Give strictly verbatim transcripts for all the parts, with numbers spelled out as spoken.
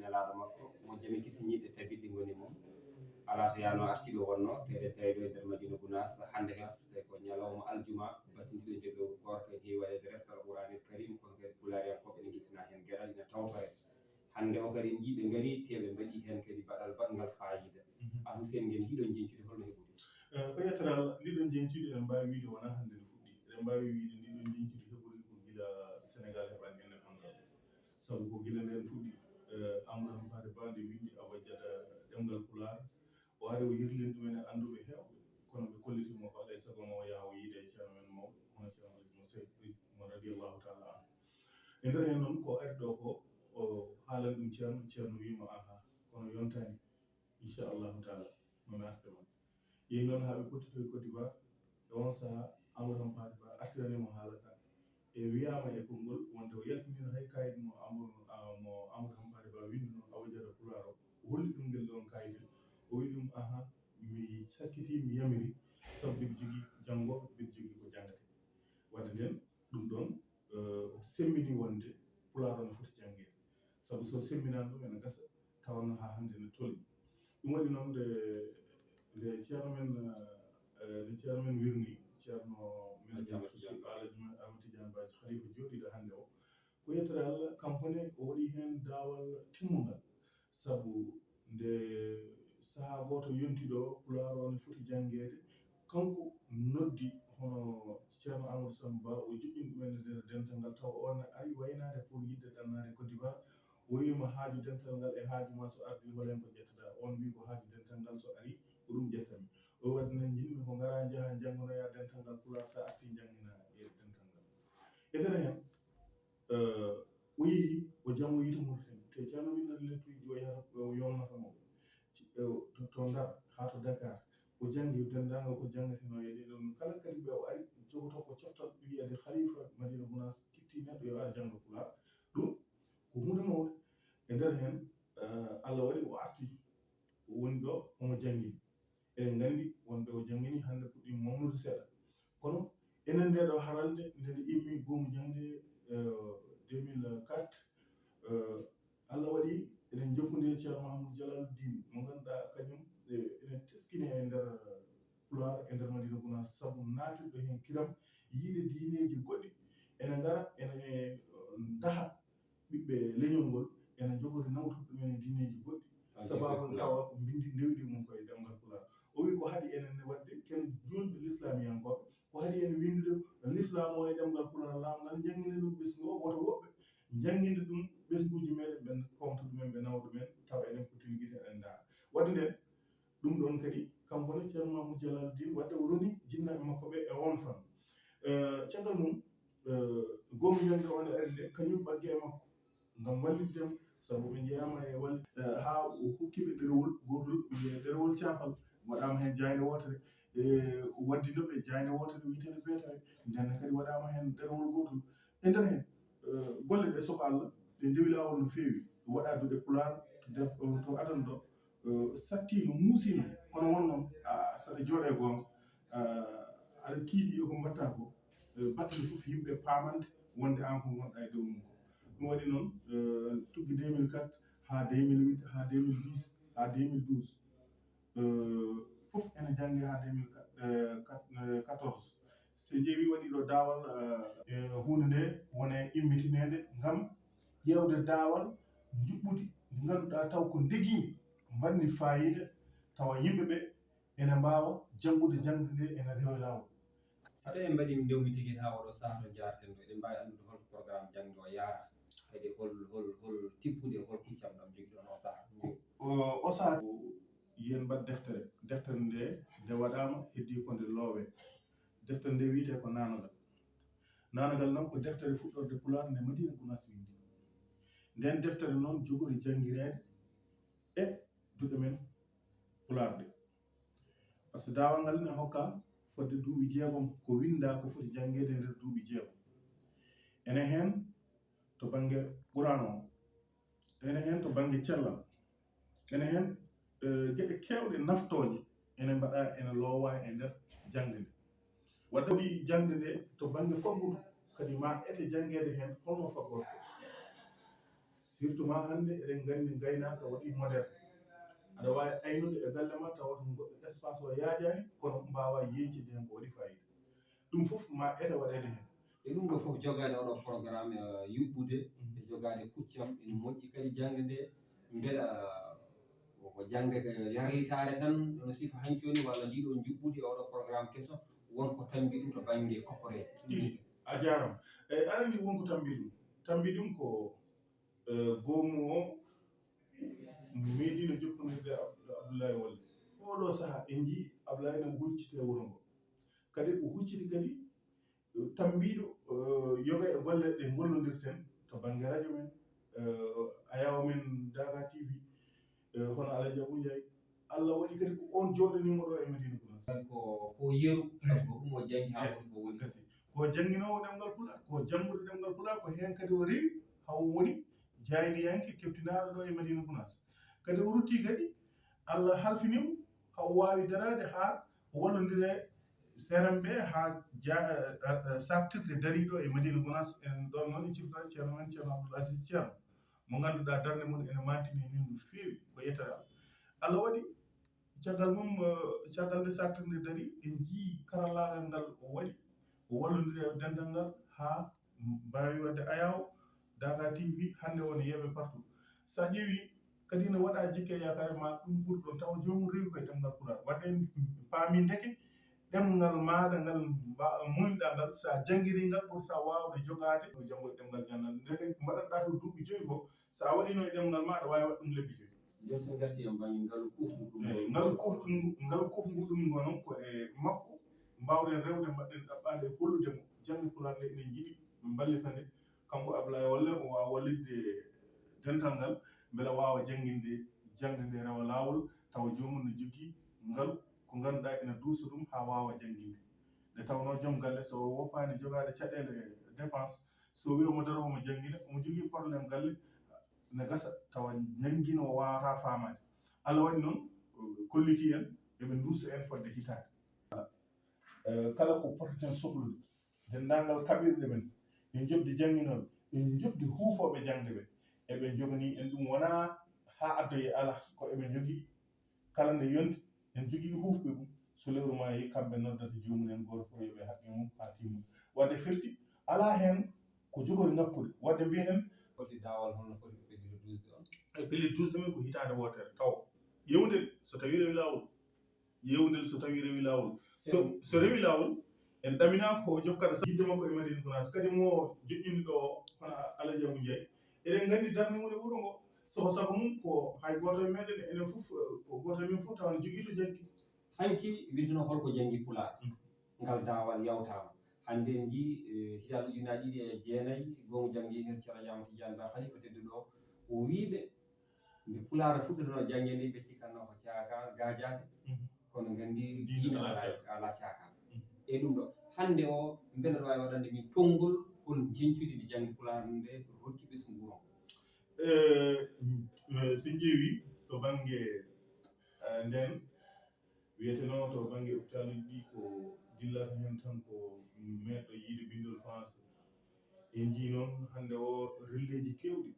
Nelaaɗo makko, mo jami kisi ñiiɓe tabitɗi ngoni mum. Alaa so yaano arti ɗo wonno, te eɗen tawi ɗo e nder Madina Gunaas, hannde kadi so tawi ko ñalawma aljuma, battindiɗo njolloru koor, kadi heewi waɗeede reftal Quraanil Karim, kono kadi Pulaariyankooɓe ene ngittana heen geɗal, ina tawtore. Hannde o kadi en njii ɓe ngari, te ɓe mbaɗi heen kadi baɗal baɗngal faayiida. Mhm. Alhuseen, ngeen njiɗo jeñcude holno heɓori? Eh, ko yettere Allah, ndiɗon jeñcude eɗen mbaawi wiyde wonaa hannde nde fuɗɗi. Eɗen mbaawi wiyde ndiɗon jeñcude heɓori ko gila Senegaal heɓani indépendance. Sabu ko gila ndeen fuɗɗi, eh, Amadou Hampâté Bâ nde winndi Abajada ɗemngal Pulaar, o ari o yirlini ɗum en e annduɓe heewɓe, kono ɓe kolliti mo ko alaa e sago ma o yaha o yiida e ceerno men mawɗo, hono ceerno Alhaji Mo Seck Ri mo radiyallahu taala anhu. E nder heen noon ko ari ɗo ko, o haalani ɗum ceerno, ceerno wii mo, "Aha, kono yontaani, inchallahu taala, mami arde ma." Yehi noon haa ɓe potti to e Côte d'Ivoire. E oon sahaa, Amadou Hampâté Bâ artirani mo haala ka. E wiyaama e konngol wonde o yaltinino hay kaayit mo Amadou, a, mo Amadou Hampâté Bâ winnduno Abajada Pulaar o. O holli ɗum ngel ɗoon kaayit. O wiyi ɗum, "Aha, mi sakkitii, mi yamiri, sabu mbiɗa jogii janngo, mbiɗa jogii ko janngate." Wadde ndeen, ɗum ɗoon, eh, o semmini wonde Pulaar o no foti janngeede. Sabu so semminaani ɗum, ene gasa tawanno haa hannde ne tolni. Ɗum waɗi noon nde, nde ceerno men, eh, nde ceerno men wirni, ceerno men Alhaji Ahmad Tidiane Ba. Alhaji Ahmad Tidiane Ba, Khalifa jooɗiiɗo hannde o. Ko yettere Allah, kanko ne o waɗi heen daawal timmungal. Sabu nde sahaa gooto yonti ɗo, Pulaar o ne foti janngeede, kanko noddi hono ceerno Amadou Samba Ba, o joɗɗini ɗum en e nder dental ngal, tawa o ne ari waynaade pour yiɗde ɗannaade Côte d'Ivoire. O wiima haaju dental ngal e haaju ma so ardii, hol heen ko ƴettoɗaa? On wii ko haaju dental ngal so arii, ko ɗum ƴettanmi. O wi wadde noon njiɗmi ko ngaraa njahaa njannganoyaa dental ngal Pulaar, so a artii njannginaa e dental ngal. E nder heen, eh, o yehi, o jamoyi to Mauritanie, te ceerno winnata lettuuji ɗi o yahata, o yomnata mo. Ci-, eh, to, to Ndar haa to Dakar, o janngi denndaangal ko janngatenoo e ɗee ɗoon. Kala kadi ɓe o ari, jogotoo ko coftal wiyede Khalifa Madina Gunaas, kitti neɗɗo yo ar jannga Pulaar. Ɗum ko huunde mawnde. E nder heen, eh, Allah waɗi o arti, o woni ɗo, omo janngi. Eɗen nganndi wonɓe o janngini hannde puɗɗii mawnude seeɗa. Kono enen ndee ɗoo haralde, nde nde immi goomu jaŋde, eh, deux mille quatre, eh, Allah waɗi eɗen njokkonndiri e ceerno Mahamadou Jalaluddin, mo ngannduɗaa kañum, eh, ene teskini e nder Pulaar, e nder Madina Gunaas, sabu naatirɗo heen kiram, yiide diineeji goɗɗi, ene ngara, ene, eh, ndaha ɓiɓɓe leñol ngol, ene njogori nawtude ɗumen e diineeji goɗɗi. Sababu tawa ko mbinndi ndewɗi mum ko e ɗemngal Pulaar. O wi ko haɗi enen ne waɗde ken juulɓe lislaamiyankooɓe, ko haɗi en winndude lislaam o e ɗemngal Pulaar, laamngal, njannginde ɗum ɓesngu o, woto woɓɓe njannginde ɗum ɓesnguuji meeɗen, ɓe koomta ɗumen, ɓe nawa ɗumen, tawa eɗen pottini gite, eɗen ndaara. Waɗde nden, ɗum ɗoon kadi, kanko ne, ceerno Mamoudou Jalaluddin, waɗde o roni jinnaaɓe makko ɓe e oon fannu. Eh, caggal mum, eh, goomu jaŋde o ne ari nde, kañum ɓagge e makko ngam wallitde mo, sabu ɓe njeyaama e wal-, eh, haa o hokki ɓe ɗerewol gootol, ɓe njeya ɗerewol caafal, waɗaama heen jaaynde wootere, e o waddino ɓe jaaynde wootere wiyeteende Beetawe, ndeen ne kadi waɗaama heen ɗerewol gootol. E nder heen, eh, golle ɗe, soko Allah, ɗe ndewi laawol no feewi, waɗa duɗe Pulaar to def-, to adana ɗo, eh, sattiino, muusiino, kono won noon, a, saɗa jooɗe goonga, a, aɗa tiiɗi e ko mbaɗta ko, eh, baɗtude fof yimɓe paamande wonde aan ko ngonɗa e dow mum ko. Ɗum waɗi noon, eh, tuggi deux mille quatre haa deux mille huit, haa deux mille dix, haa deux mille douze. Eh, fof ene jannge haa deux mille quatre, eh, quatorze. So ƴeewi waɗi ɗo daawal, eh, e huunde nde wone immitineede ngam ƴeewde daawal njuɓɓudi ndi ngannduɗaa taw ko ndegiindi mbaɗndi faayiida, tawa yimɓe ɓe ene mbaawa janngude jaŋde nde ene rewa e laawol. So tawii en mbaɗii ndewmi tigi haa oɗo sahaa to njaarten ɗo, eɗen mbaawi anndude hol programme jaŋde o yaarata, kadi hol, hol, hol tippude, hol kuccam ɗam jogiɗon o sahaa? O, o sahaa, yen mbaɗ deftere. Deftere nde, nde waɗaama, heddii ko nde loowee. Deftere nde wiyetee ko Naanagal. Naanagal noon ko deftere fuɗɗorde Pulaar nde Madiina Gunaas winndi. Ndeen deftere noon jogori janngireede e duɗe men Pulaar ɗe. Par ce que daawal ngal ene hokka fodde duuɓi jeegom, ko winndaa ko foti janngeede e nder duuɓi jeegom. Ene heen to bannge Quraan o, ene heen to bannge cellal, ene heen, eh, geɗe keewɗe naftooje ene mbaɗa, ene loowa e nder jaŋde nde. Wadde waɗi jaŋde nde to bannge faggudu, kadi ma ete janngeede heen holno faggorto. Si Surtout ma hannde eɗen nganndi ngaynaaka waɗi moderne. Aɗa waawi aynude e galle ma tawa ɗum goɗɗo espace o yaajaani, kono mbaawa yeñcinde heen ko waɗi faayiida. Ɗum fof ma ete waɗeede heen. E ɗum ɗo fof jogaade oɗo programme, eh, yuɓɓude e jogaade kuccam ene moƴƴi kadi jaŋde nde mbela ko jaŋde yarlitaare tan no sifa hanconi walla ndiɗo juɓɓudi e oɗo programme keso won ko tambi ɗum to bannge kopporeeje. A jaaraama. Eyi, aɗa anndi won ko tambi ɗum. Tambi ɗum ko, eh, goomu o meeɗiino jokkondirde Ab-, Abdoulaye Wole. Oɗo sahaa en njii Abdoulaye no hucciti e wuro ngo. Kadi o hucciti kadi tambiiɗo, eh, yoga e golle ɗe gollondirten to bannge radio men, eh, ayaw men Daga T V, eh, hono Alaji Abou Ndiaye. Allah waɗi kadi ko on jooɗaniimo ɗo e Madina Gounass. Ko, ko yeru, sabu ko ɗum o janngi haa woni ko woni. Kasi. Ko jannginoowo ɗemngal Pulaar, ko janngude ɗemngal Pulaar, ko heen kadi o rewi, haa o woni jaayndiyanke keftinaaɗo ɗo e Madina Gounass. Kadi o rutti kadi, Allah halfini mo, haa o waawi daraade haa o wallondire C R M ɓe haa ja-, eh, eh, saaktirde dariiɗo e Madina Gounass. En ɗon noon en ciftata Ceerno men, Ceerno Abdoul Aziz Ceerno, mo ngannduɗaa darnde mum ene mantini min no feewi, ko yettere Allah. Allah waɗi caggal mum, eh, caggal nde saaktirde dari, en njii karallaagal ngal o waɗi, o wallondiri e dental ngal haa mbaawi waɗde ayaw, Daga T V hannde woni yeeɓe partout. So a ƴeewi kadi ne waɗa jikke yaakaare ma ɗum ɓuri ɗon tawa joomum rewi koye ɗemngal Pulaar. Waɗde en paami ndeke ɗemngal maaɗa ngal mba-, muuyɗa ngal, so a janngiri ngal ɓurta waawde jogaade ɗo janngo e ɗemngal jannal. Ndeke mbaɗatɗa to duuɓi joyi ko, so a waɗino e ɗemngal ma aɗa waawi waɗ ɗum lebbi joyi. Nden so en ngarti e bannge ngalu kufngu ɗum. Eyi, ngalu kufngu, ngalu kufngu ɗum ngo noon ko e makko mbaawɗen rewde, mbaɗɗen ɗaɓɓaande e hollude mo jaŋde Pulaar nde enen njiɗi ɓe mballita nde. Kanko Ablaye Wole o waawa wallitde dental ngal mbela waawa jannginde jaŋde nde rewa laawol tawa joomum no jogii ngalu ko ngannduɗaa ene duusa ɗum haa waawa jannginde. Nde tawnoo joom galle so o woppaani jogaade caɗeele dépense, so o wii omo daro omo janngina, omo jogii problème galle, ne gasa tawa janngina o waawataa faamaade. Allah waɗi noon, kollitii en, eɓe nduusa en fodde hitaande. Eh, kala ko pototen sohlude, denndaangal kaɓirɗe men, e njoɓdi jannginooɓe, e njoɓdi huufooɓe jaŋde ɓe, eɓe njoganii en ɗum, wonaa haa addoyee alaa, ko eɓe njogii. Kala nde yonti, en njogii huufɓe mum. So lewru maayi, kamɓe noddata joomum en gooto fof yoɓe haqqe mum haa timma. Waɗde firti, alaa heen ko jogori ŋakkude. Waɗde mbiyen en. Foti daawal holno foti ko pelliti duusde on? E pelliti duusde men ko hitaande wootere taw. Ƴeewndel so tawii rewi laawol. Ƴeewndel so tawii rewi laawol. So, so rewi laawol, en ɗaminaa ko o jokkata sa-, yidde makko e Madina Gounass. Kadi mo joƴƴini ɗo, hono Alaji Abou Ndiaye. Eɗen nganndi darnde woni wuro ngo. So ko sago mum, ko hay gooto e meɗen, enen fof, ko gooto e men fof tawa ne jogii to jaggi. Hanki wiyeteno holko janngi Pulaar? Mm. Ngal daawal yawtaama. Hannde en njii, eh, hitaande ujunaaji ɗiɗi e jeenayi, goomu janngi nder Ceerno Jaama Tijaan Ba Halifa tedduɗo o, o wii ɓe, nde Pulaar fuɗɗotonoo jannge nde, ɓe cikkanno ko caakaan, gaajaate, mhm, kono nganndi diine diine alaa alaa caakaan. Alaa caakaan. Mhm. E ɗum ɗo, hannde o, mbeɗa waawi waɗande min tonngol hol njeñcudi ndi janngi Pulaar nde rokki ɓesngu wuro ngo? Eh, eh, so en ƴeewi to bannge, eh, ndeen, wiyetenoo to bannge opitaaluuji ɗi ko dillata heen tan ko meeɗɗo yiide binndol français. En njii noon hannde o relleeji keewɗi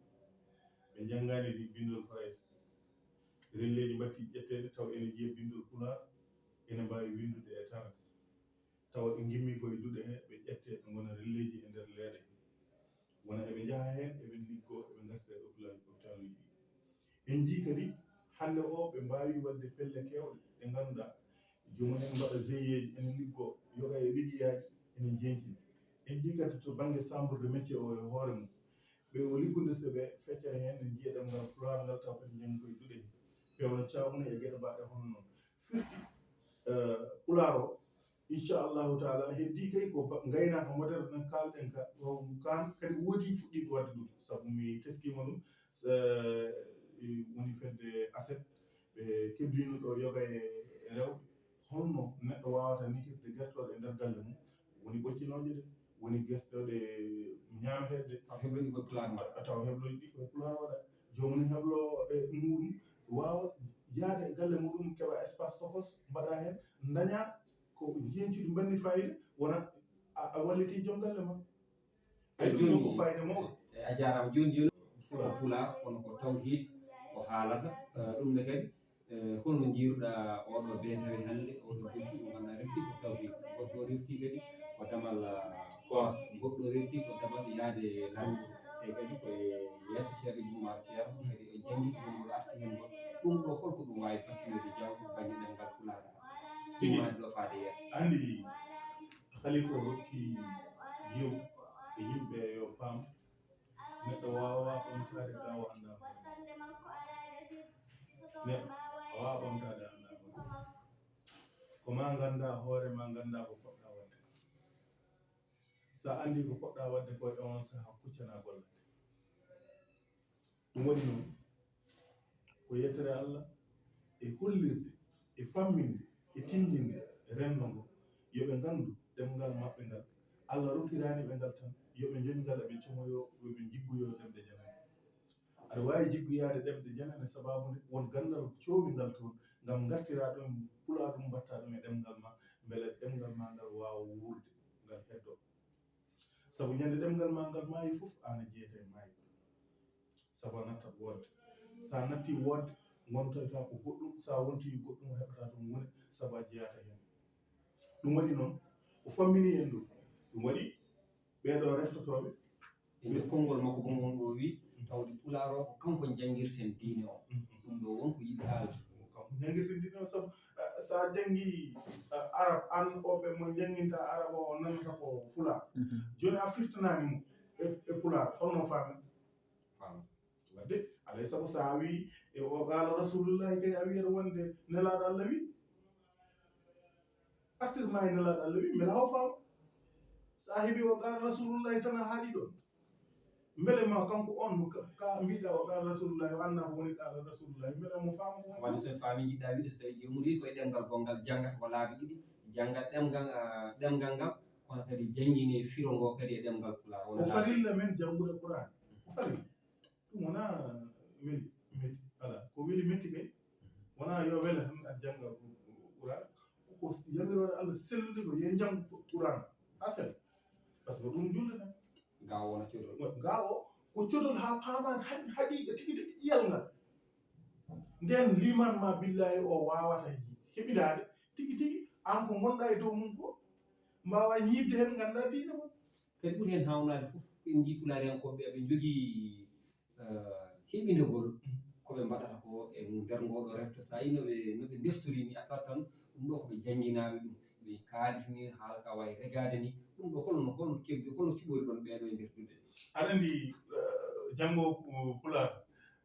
ɓe njanngaani ɗi binndol français. Relleeji mbattii ƴetteede taw ene njiya binndol Pulaar, ene mbaawi winndude e tarde. Tawa ɓe ngimmii ko e duɗe he, ɓe ƴettee ɓe ngona relleeji e nder leeɗe. Wona eɓe njaha heen, eɓe liggoo, eɓe ngarta e opila-, opitaaluuji ɗi. En njii kadi hannde o ɓe mbaawi waɗde pelle keewɗe ɗe ngannduɗaa joomum en mbaɗa G I E ji, ene liggoo, yoga e liggeyaaji, ene njeñcina. En njii kadi to bannge chambre de métier o e hoore mum, ɓe o liggondirta ɓe feccere heen, en njiya ɗemngal Pulaar ngal taw kadi njanngi koye duɗe he. Pewno caamuni e geɗe mbaɗe hono noon. Firti, eh, Pulaar o, Inchallahu taala, heddii kay ko ba-, ngaynaaka moderne kaalɗen ka, ɗo kaan kadi woodii fuɗɗiiɓe waɗde ɗum, sabu mi teskiima ɗum, eh, woni fedde aset, ɓe kebliino ɗo yoga e, e rewɓe, holno neɗɗo waawata nehirde gertooɗe e nder galle mum, woni ɓoccinooje ɗe, woni gertooɗe ñaameteeɗe ɗe. Taw hebloji ko Pulaar mbaɗa. Taw hebloji ɗi ko e Pulaar waɗa. Joomum heblo e muɗum, waawa yaade e galle muɗum, keɓa espace tokos, mbaɗa heen, daña ko njeñcudi mbanni fayida, wona a, a walliti joom galle ma. Ay, ɗum ɗon ko fayida mawɗo. E, a jaaraama. Jooni, jooni. Ko pulaar, kono ko tawhiid o haalata. Eh, ɗum ne kadi, eh, holno njiiruɗaa oɗo beetawe hannde, oɗo defti mo ngannduɗaa refti ko tawhiid? Goɗɗo refti kadi ko damal, ah, koor, goɗɗo refti ko damal yaade law. E kadi ko e yeeso Ceerno Ibnu Umar Ceerno kadi o janngiti ɗum, o arti heen ngol. Ɗum ɗo holko ɗum waawi battinoyde jawdi bannge ɗemngal pulaar ngal? Tigi. Immaade ɗo faade yeeso. Anndi, Khalifa o rokki yew e yimɓe yo paam. Neɗɗo waawaa ɓamtaade ka o anndaa hoore. Neɗɗo a waawaa ɓamtaade anndaa hoore. Ko ma nganndaa hoore ma, nganndaa ko poɗɗaa waɗde. So a anndii ko poɗɗaa waɗde ko e on sahaa kuccanaa gollal. Ɗum waɗi noon, ko yettere Allah e hollirde, e famminde, e tinndinde e renndo ngo, yo ɓe nganndu ɗemngal maɓɓe ngal. Allah rokkiraani ɓe ngal tan, yo ɓe njoñ ngal, eɓe comoyoo, yo ɓe njiggoyoo ɗemɗe janane. Aɗa waawi jiggoyaade ɗemɗe janane, sabaabu nde won ganndal coomi ngal toon, ngam ngartiraa ɗum, pulaa ɗum, mbattaa ɗum e ɗemngal ma, mbele ɗemngal ma ngal waawa wuurde, ngal heddoo. Sabu ñande ɗemngal ma ngal maayi fof, aan a jeyata e maayde. Sabu a nattat woodde. So a nattii woodde, ngontoytaa ko goɗɗum, so a wontii goɗɗum, a heɓataa toon wone, sabu a jeyaaka heen. Ɗum waɗi noon, o fammini en ɗum. Ɗum waɗi ɓee ɗoo reftotooɓe. E nder konngol makko, bon, on ɗo wii, tawde pulaar o ko kanko janngirten diine o. Mhm. Ɗum ɗo won ko yiɗi haalde. Kanko janngirten diine o, sabu, eh, so a janngii, eh, arab, aan o ɓe mo jannginta arab o, o nanata ko pulaar. Mhm. Jooni a firtanaani mo e, e pulaar, holno faami? Faami. Wadde, alay sago so a wii, e o qaala Rasulullahi kay, a wiyata wonde Nelaaɗo Allah wii. Artir ma e Nelaaɗo Allah wii, mbela o faama. So a heɓii o qaala Rasulullahi tan a haaɗi ɗon. Mbele ma kanko on mo ka, ka mbiɗa o qaala Rasulullahi, o anndaa ko woni qaala Rasulullahi, mbele mo faama ko woni? Wano so en faami, jiɗɗa wiide, so tawi joomum wi ko e ɗemngal gonngal, janngata ko laabi ɗiɗi, jannga ɗemngal, ah, ɗemngal ngal, kono kadi janngine firo ngo kadi e ɗemngal pulaar. Wona ko farilla men janngude Qur'an. Ko farilla. Ɗum wonaa weli metti. Alaa. Ko weli metti kay, wonaa yo wele tan aɗa jannga Qur'an. Ko yamiroore Allah sellude ko yo njanngu Qur'an haa sella. Par ce que ɗum julde tan. Gaa o wona codol. Gaa o ko codol haa paama haqiiqa tigi tigi ƴiyal ngal. Nden liman ma billahi o waawata heɓindaade tigi tigi aan ko ngonɗa e dow mum ko, mbaawa ñiiɓde heen ngannda diine mon. Kadi ɓuri heen haawnaade fof, en njii pulaariyankooɓe aɓe njogii, eh, heɓindegol ko ɓe mbaɗata ko e nder ngoo ɗoo refto. So a yii no ɓe, no ɓe ndeftori ni, a tawat tan ɗum ɗo ko ɓe jannginaaɓe ɗum, ɓe kaalis ni, haala ka wayi regaade ni. Ɗum ɗo holno, holno keɓdi, holno cuɓori ɗon ɓee ɗoo e nder duɗe? Aɗa anndi, eh, janngo, eh, pulaar,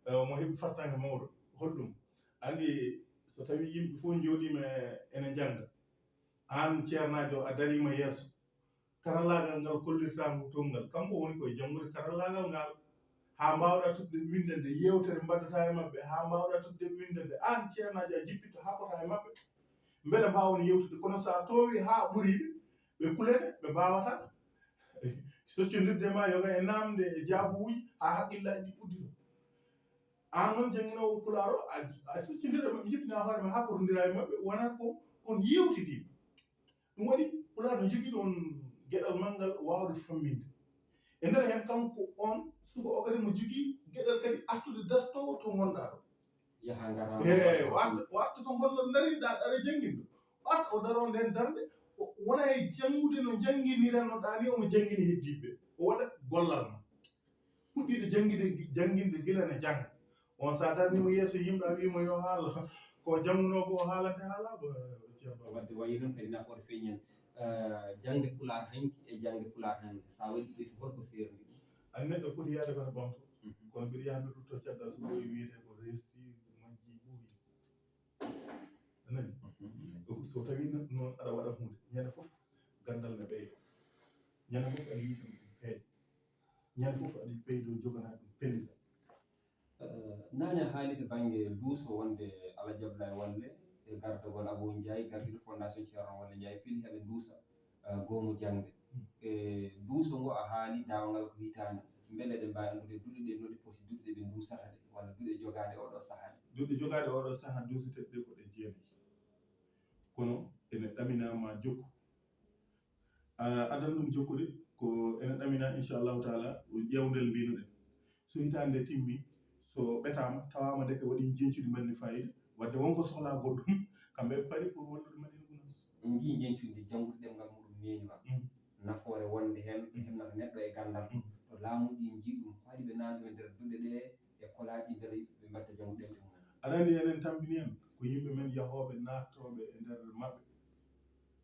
eh, mo heɓi fartaŋŋe mawɗo, holɗum? Anndi so tawii yimɓe fof njooɗiima ene njannga, aan ceernaajo a dariima yeeso, karallaagal ngal kollirtaa ngu toon ngal, kanko woni ko e janngude karallaagal ngal, haa mbaawɗaa tuɗde winndande yeewtere mbaɗdataa e maɓɓe, haa mbaawɗaa tuɗde winndande aan ceernaajo a jippitto haɓotaa e maɓɓe, mbele mbaawon yeewtude. Kono so a toowii haa ɓurii ɓe, ɓe kulete, ɓe mbaawataa soccondirde ma yoga e naamnde e jaabuwuuji haa haqqillaaji ɗi udditoo. Aan noon jannginoowo pulaar o, a, a soccondirat e maɓɓe, njippinaa hoore ma haa potondiraa e maɓɓe, wonat ko kon yeewtidiiɓe. Ɗum waɗi pulaar no jogii ɗoon geɗal manngal waawde famminde. E nder heen kanko oon suka o kadi mo jogii geɗal kadi artude dartoowo to ngonɗaa ɗo. Yaha ngara. Eey, o arta, o arta to ngonɗaa, darinɗaa ɗo aɗa jannginɗo. O arta o daroo ndeen darnde, o wona e janngude no jannginiranoɗaa ni, omo janngina heddiiɓe ɓe. O waɗa gollal ma. Puɗɗiiɗo janngude, jannginde gila ne jannga. On so a darnii mo yeeso yimɓe, a wii mo yo haal, ko janngunoo ko o haalante haalaama, ceerno. Wadde wayi noon kadi nafoore feeñi en. Eh, jaŋde pulaar hanki e jaŋde pulaar hannde, so a waɗi ɓetu, holko seerndi ɗum? Ay, neɗɗo foti yahde kono ɓamto. Mhm. Kono mbiɗa yaha mbiɗa rutto caggal, so ɓooyi wiyetee ko reesi, majji, ɓooyi. A nani? Mhm. Ɗum so tawii noon aɗa waɗa huunde, ñande fof ganndal ne ɓeyda. Ñande fof aɗa yiɗi ɗum peeje. Ñande fof aɗa yiɗi ɓeydo jogana ɗum pellital. Eh, naane a haali to bannge duuso wonde Alhaji Abdoulaye Walle e gardagol Abou Ndiaye, gardiiɗo Fondation Ceerno Walle Ndiaye Pili, heɓe duusa, eh, goomu jaŋde. Mm. E duuso ngo a haali daawangal ko hitaande. Mbele eɗen mbaawi anndude duɗe ɗe no ɗe poti, duɗe ɗe ɓe duusata ɗe, walla duɗe jogaaɗe oɗo sahaa ɗe? Duɗe jogaaɗe oɗo sahaa duuseteeɗe ɗe ko ɗe jeenayi. Kono ene ɗaminaa ma jokku. Ah, adan ɗum jokkude ko ene ɗaminaa, inchallahu taala, ƴeewndel mbinuɗen. So hitaande nde timmi, so ɓetaama, tawaama ndeke waɗii njeñcuuɗi mbaɗni faayiida, wadde won ko sohlaa goɗɗum, kamɓe ɓe pari pour wallude Madina Gounass. En njiyii njeñcuuɗi ndi janngude ɗemngal muɗum neeniwa. Mm. Nafoore wonde heen, ɓe heɓnata neɗɗo e ganndal. Mm. To laamu ɗi njii ɗum, ko waɗi ɓe naatnude nder duɗe ɗe e kolaaji mbele ɓe mbaɗta janngude ɗemɗe mumen. Aɗa anndi enen tampini en ko yimɓe men yahooɓe naattooɓe e nder maɓɓe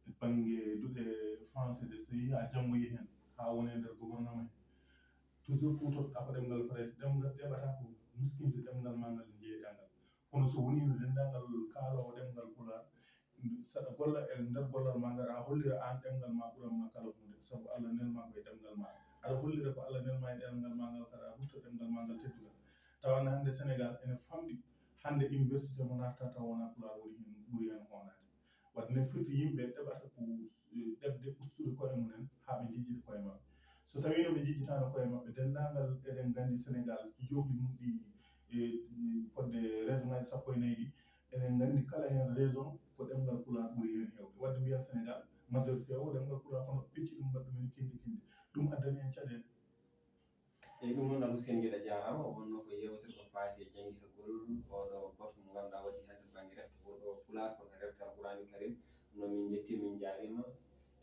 e bannge duɗe français ɗe, so yehi haa janngoyi heen, haa woni e nder gouvernement he. Toujours kuutorɗaa ko ɗemngal français, ɗemngal ɗeɓataa ko nuskinde ɗemngal maa ngal njeeyɗaa ngal. Kono so woniino denndaangal kaaloowo ɗemngal pulaar, saɗa golla e nder gollal maa ngal, aɗa hollira aan ɗemngal maa ɓuran maa kala huunde, sabu Allah nelmaa ko e ɗemngal maa. Aɗa hollira ko Allah nelmaa e ɗemngal maa ngal, kadi aɗa rutta ɗemngal maa ngal teddungal. Tawa hannde Sénégal ene famɗi, hannde université mo naatata taw wonaa pulaar woni heen, ɓuri heen hoonaade. Wadde ne firti yimɓe ɗeɓata ko, eh, ɗeɓde ustude koye mumen haa ɓe njejjita koye maɓɓe. So tawiino ɓe njejjitaano koye maɓɓe, denndaangal eɗen nganndi Sénégal, jookli mum ɗi, e, fodde région ngaji sappo e nayi ɗi, eɗen nganndi kala heen région ko ɗemngal pulaar ɓuri heen heewde. Wadde mbiyen Sénégal, majorité o ko ɗemngal pulaar, kono pecci ɗum mbaɗi ɗum en kindi kindi. Ɗum addani en caɗeele. Eyi, ɗum noon, Alhuseen Gey, a jaaraama. O wonnoo ko yeewtere ko faati e janngitagol ooɗo batu mo ngannduɗaa waɗi hannde to bannge refte, ko ɗo pulaar, kono refte Alquraani Karim. Ɗum noon, min njettii, min njaariima.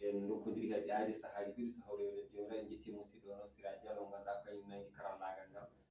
En ndokkondiri kadi aadi e sahaaji goɗɗi, so hawri eɗen jewtida. En njettii musidɗo o noon, Sira Diallo, mo ngannduɗaa kañum nanngi karallaagal ngal.